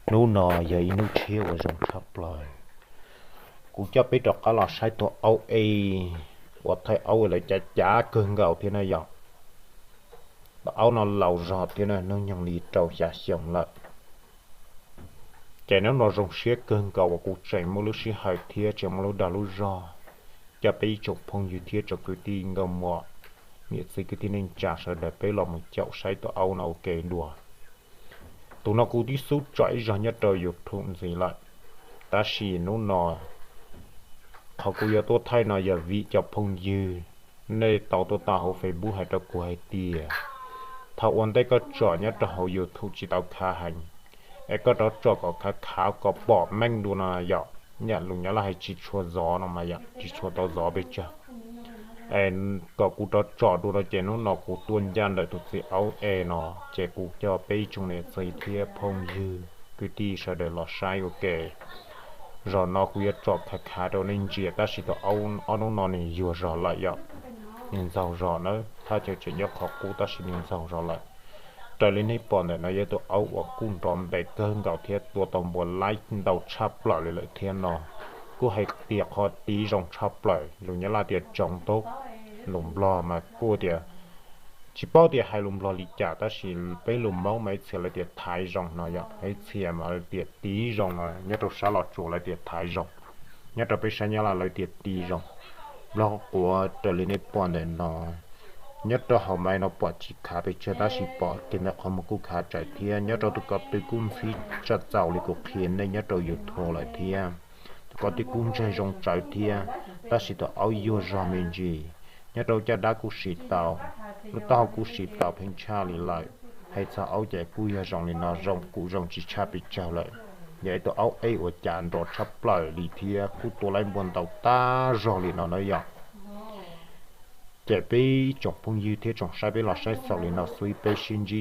Hnub no yog ib hnub tshiab uas zoo tshaj plaws. Kuv coj peb rov qab los saib tus aub ej uas thaij aub lawv cav cav kawg nkaus thiab na yom. Tus aub no laus zog thiab na, hnub nyoog li rau xya xyoo lawm. Ces hnub no zoo siab kawg nkaus uas kuv tseem muaj lub sij hawm thiab tseem muaj lub dag lub zog coj peb ib tsoom phooj ywg thiab tsoom kwv tij nkauj muam, niam txiv kwv tij neej tsa sawv daws peb los mus caum saib tus aub no ua ke dua. Tus no kuv twb xub tso ib zaug nyob rau YouTube ntxiv lawm, tab sis hnub no qhov kuv yuav tuaj thaij no yog vim cov phooj ywg nej tau tuaj tau hauv Facebook hais rau kuv hais tias thaum ua ntej koj tsom nyob rau hauv YouTube tsis tau khav heev, es koj rov tsom kom khav khav kom pom meej dua no yom, niam lus Nyab Laj hais tsis tshua zov no mas yom, tsis tshua tau zov pes tsawg. Es kom kuv rov tsom dua no ces hnub no kuv tuaj ncaj ntawm tus txiv aub ej no, ces kuv coj peb ib tsoom niam txiv thiab phooj ywg kwv tij sawv daws los saib ua ke. Zaum no kuv yuav tsom khav khav rau nej ntsia, tab sis tus aub ob hnub no nws yuag zog lawm yom, nws ntxaug zog na, thaj chaw tseem nyob qhov qub tab sis nws ntxaug zog lawm. Raws li nej pom ntawm no yog tus aub uas kuj nrov ntev kawg nkaus thiab tua tau npua laib ntau tshaj plaws li lawm thiab no, kuj hais tias qhov tiv zoo tshaj plaws, lus Nyab Laj tias trống tốt, lus Nplog mas kuj tias tsis paub tias hais lus Nplog li cas tab sis peb lus Hmoob mas ib txhia lawv tias thaiv zoo no yom, ib txhia mas lawv tias tiv zoo no, nyob rau sab Los Tsuas lawv tias thaiv zoo, nyob rau peb sab Nyab Laj lawv tias tiv zoo. Nplog quav raws li nej pom ntawm no, nyob rau hauv maiv no pom tsis khav pes tsawg tab sis pom kiag ntawm qhov muag kuj khav tsawv thiab. Nyob rau tus ko tw kuj ntxhib tsaj txaus li kuv qhia nej nyob rau YouTube lawm thiab. Tus ko tw kuj ntsaig zoo tsawv thiab, tab sis tus aub yuag zog me ntsis. Nyob rau caj dab kuj sim tau, lub taub hau kuj sim tau pheej tshaj li lawm. Hais txog aub ces kuj yog zoo li no, zoo kuj zoo tsis tshaj pes tsawg lawm. Yog ib tug aub ej uas cav nrov tshaj plaws li thiab kuj tua laib npua ntau tag zog li no na yom. Ces peb tsoom phooj ywg thiab tsoom saib peb los saib xaus li no xwb, peb sib ntsib